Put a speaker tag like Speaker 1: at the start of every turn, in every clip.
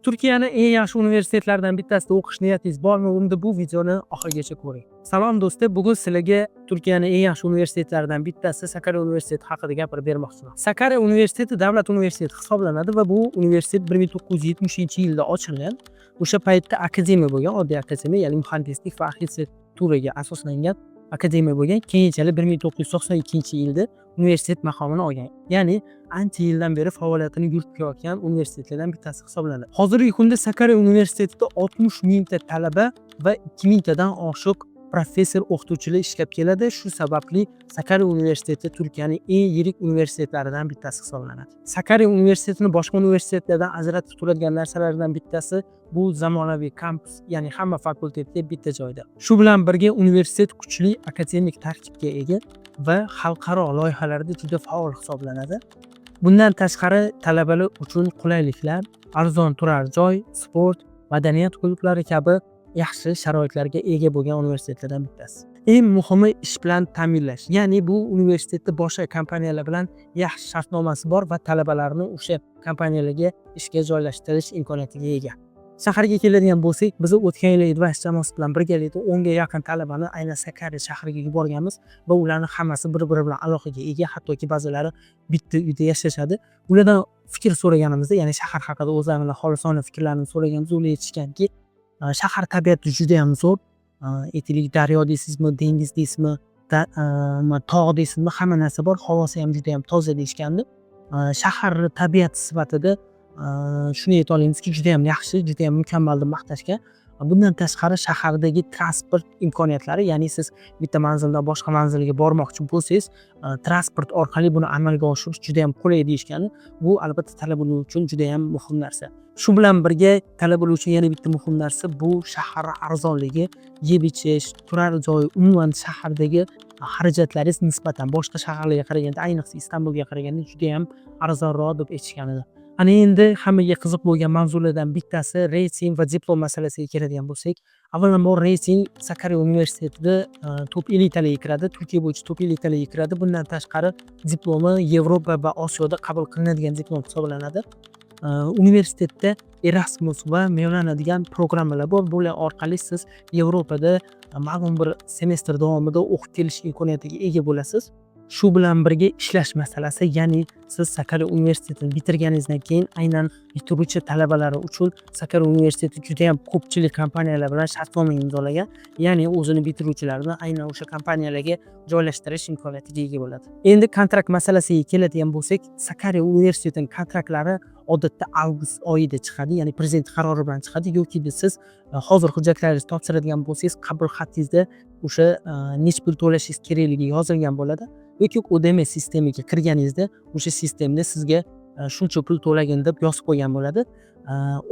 Speaker 1: Turkiyani eng yaxshi universitetlaridan bittasida o'qish niyatingiz bormi? Unda bu videoni oxirigacha ko'ring. Salom, do'stlar, bugun sizlarga Turkiyani eng yaxshi universitetlaridan bittasi Sakarya universiteti haqida gapirib bermoqchiman. Sakarya universiteti davlat universiteti hisoblanadi va bu universitet 1970-yilda ochilgan. O'sha paytda akademiya bo'lgan, oddiy akademiya, ya'ni muhandislik va arxitekturaga asoslangan akademiya bo'lgan. Keyinchalik 1992-yilda universitet maqomini olgan. Ya'ni ancha yildan beri faoliyatini yuritib kelayotgan universitetlardan bittasi hisoblanadi. Hozirgi kunda Sakarya universitetida 60 mingta talaba va 2 mingtadan oshiq professor o'qituvchilar ishlab keladi. Shu sababli Sakarya universiteti Turkiyaning eng yirik universitetlaridan bittasi hisoblanadi. Sakarya universitetini boshqa universitetlardan ajratib turadigan narsalardan bittasi bu zamonaviy kampus, ya'ni hamma fakultetlar bitta joyda. Shu bilan birga universitet kuchli akademik tarkibga ega va xalqaro loyihalarda juda faol hisoblanadi. Bundan tashqari, talabalar uchun qulayliklar, arzon turar joy, sport, madaniyat klublari kabi yaxshi sharoitlarga ega bo'lgan universitetlardan bittasi. Eng muhimi, ish bilan ta'minlash. Ya'ni bu universitetda boshqa kompaniyalar bilan yaxshi shartnomasi bor va talabalarni o'sha kompaniyalarga ishga joylashtirish imkoniyatiga ega. Shaharga keladigan bo'lsak, biz o'tgan yili Advice jamoasi bilan birgalikda 10 ga yaqin talabani aynan Sakarya shahriga yuborganmiz va ularni hammasi bir-biri bilan aloqaga ega, hattoki ba'zilari bitta uyda yashashadi. Ulardan fikr so'raganimizda, ya'ni shahar haqida o'zlarini xolisona fikrlarini so'raganimizda, ular aytishganki, shahar tabiati judayam zo'r. Aytaylik, daryo deysizmi, dengiz deysizmi, tog' deysizmi, hamma narsa bor, havosi ham judayam toza deyishgandi. Shaharni tabiati sifatida shuni ayta olamizki, judayam yaxshi, judayam mukammal deb maqtashgan. Bundan tashqari, shahardagi transport imkoniyatlari, ya'ni siz bitta manzildan boshqa manzilga bormoqchi bo'lsangiz, transport orqali buni amalga oshirish judayam qulay deyishgani. Bu albatta talabalar uchun judayam muhim narsa. Shu bilan birga talabalar uchun yana bitta muhim narsa bu shahar arzonligi, yeb ichish, turar joy, umuman shahardagi xarajatlaringiz nisbatan boshqa shaharlarga qaraganda, ayniqsa Istanbulga qaraganda judayam arzonroq deb aytishgan edi. Ana endi hammaga qiziq bo'lgan mavzulardan bittasi reyting va diplom masalasiga keladigan bo'lsak, avvalambor, reyting Sakarya universitetida top elitaligiga kiradi, Turkiya bo'yicha top elitaligiga kiradi. Bundan tashqari, diplomi Yevropa va Osiyoda qabul qilinadigan diplom hisoblanadi. Universitetda Erasmus va Mevlana degan programmalar bor. Bular orqali siz Yevropada ma'lum bir semestr davomida o'qib kelish imkoniyatiga ega bo'lasiz. Shu bilan birga ishlash masalasi, ya'ni siz Sakarya universitetini bitirganingizdan keyin aynan bitiruvchi talabalari uchun Sakarya universiteti judayam ko'pchilik kompaniyalar bilan shartnoma imzolagan. Ya'ni o'zini bitiruvchilarini aynan o'sha kompaniyalarga joylashtirish imkoniyatiga ega bo'ladi. Endi kontrakt masalasiga keladigan bo'lsak, Sakarya universitetining kontraktlari odatda avgust oyida chiqadi, ya'ni prezident qarori bilan chiqadi yoki siz hozir hujjatlaringizni topshiradigan bo'lsangiz, qabul xatingizda o'sha necha pul to'lashingiz kerakligi yozilgan bo'ladi yoki ÖDME sistemiga kirganingizda o'sha sistemda sizga shuncha pul to'lagin deb yozib qo'ygan bo'ladi.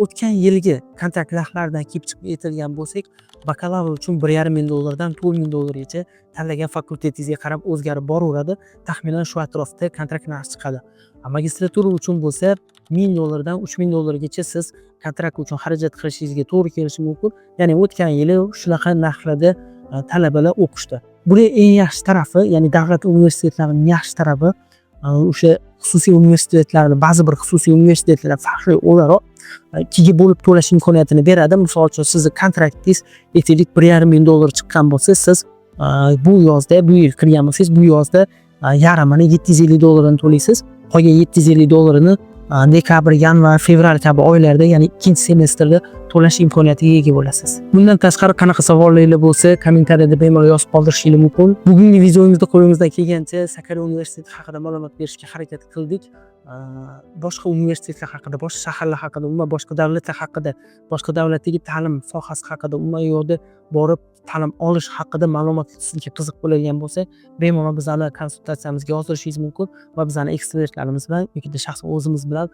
Speaker 1: O'tgan yilgi kontrakt narxlaridan kelib chiqib aytadigan bo'lsak, bakalavr uchun 1,5 ming dollardan 4000 dollargacha, tanlagan fakultetingizga qarab o'zgarib boraveradi. Taxminan shu atrofda kontrakt narxi chiqadi. Magistratura uchun bo'lsa 1000 dollardan 3000 dollargacha siz kontrakt uchun xarajat qilishingizga to'g'ri kelishi mumkin. Ya'ni o'tgan yili shunaqa narxlarda talabalar o'qishdi. Buni eng yaxshi tarafi, ya'ni davlat universitetlarining yaxshi tarafi o'sha xususiy universitetlarni, ba'zi bir xususiy universitetlar farqli o'laroq ikkiga bo'lib to'lash imkoniyatini beradi. Misol uchun, sizni kontraktingiz, aytaylik, 1,5 ming dollar chiqqan bo'lsa, siz bu yozda, bu yil kirgan bo'lsangiz, bu yozda yarmini, 750 dollarini to'laysiz. Qolgan 750 dollarini dekabr, yanvar, fevral kabi oylarda, ya'ni ikkinchi semestrda to'lash imkoniyatiga ega bo'lasiz. Bundan tashqari, qanaqa savollaringiz bo'lsa, kommentariyada bemalol yozib qoldirishingiz mumkin. Bugungi videomizda qo'limizdan kelgancha Sakarya universiteti haqida ma'lumot berishga harakat qildik. Boshqa universitetlar haqida, boshqa shaharlar haqida, umuman boshqa davlatlar haqida, boshqa davlatdagi ta'lim sohasi haqida, umuman u yoqda borib ta'lim olish haqida ma'lumot sizga qiziq bo'ladigan bo'lsa, bemalol bizani konsultatsiyamizga yozilishingiz mumkin va bizani ekspertlarimiz bilan yoki shaxsan o'zimiz bilan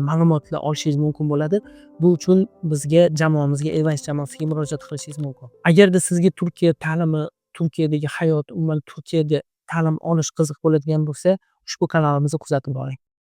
Speaker 1: ma'lumotlar olishingiz mumkin bo'ladi. Bu uchun bizga, jamoamizga, Advice jamoasiga murojaat qilishingiz mumkin. Agarda sizga Turkiya ta'limi, Turkiyadagi hayot, umuman Turkiyada ta'lim olish qiziq bo'ladigan bo'lsa, ushbu kanalimizni kuzatib boring.